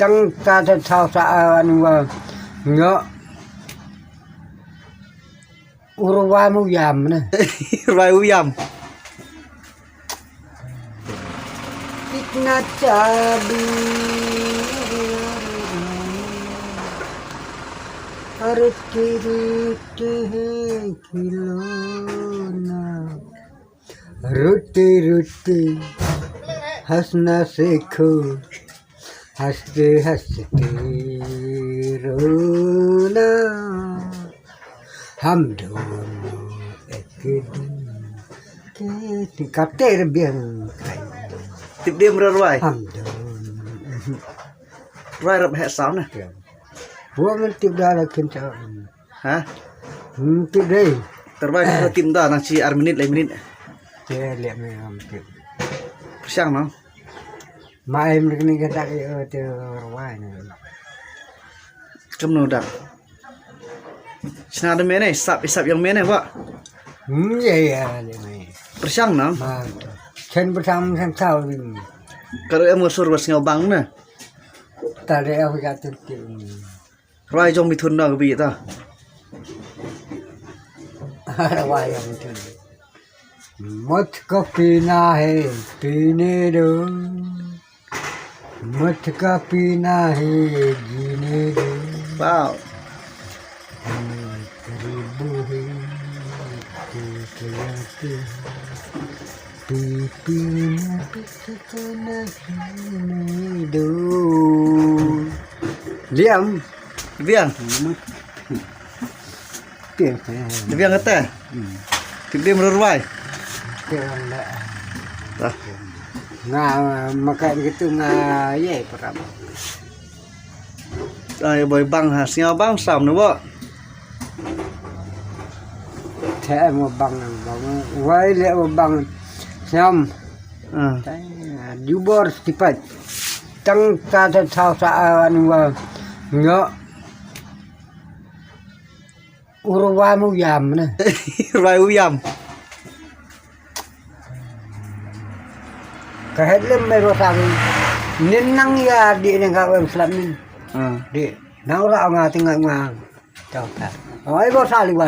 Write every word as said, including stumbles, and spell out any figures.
Tang ka ta thau sa an wa nga urwa mu yam ne. Rwai u yam. Kitna chabi arti riti khilona. Ruti ruti hasna sekhu haste haste rona. Hum dono ek din ke kater biang kai. Tip dia mera rwai. Hum dono. Rwai rap hek sound na. Wo men tip da la kin cha. Ha? Hmm, tip dei. Terbaik kita tim da nang chi ar minit lai minit. Te le me am tip. Siang no. Mai mrikni ka tak i te rwai ne. Kam no dak. Sna de mene sap isap yang mene ba. Hmm, ya ya le me. Persiang no. Ma. Chen bersam sam tau. Kalau em sur bas ngau bang ne. Tare aku jatuh ke. Rwai jong mithun da ka bi ta. Rwai jong mithun. Mut ko pina he pine do. Mut ko pina he jine do. Wow. Ribu he. Pipi na pipi na hini do. Liam. Biang. Biang. Biang kata. Tip dia merwai. Biang dah. Dah. Nga makan gitu nga ye perap. Ai boy bang ha singa bang sam ne bo. Te mo bang bang wai le mo bang sam. Ah. Jubor stipat. Tang ta ta ta sa an wa nga urwa mu yam ne. Rwai u yam. Ka het lem mai ro sang. Nin nang ya di ne ka wem slap nin. Ah. Di. Nang ra nga tinga nga. Tau ta. Oi bo sa li wa.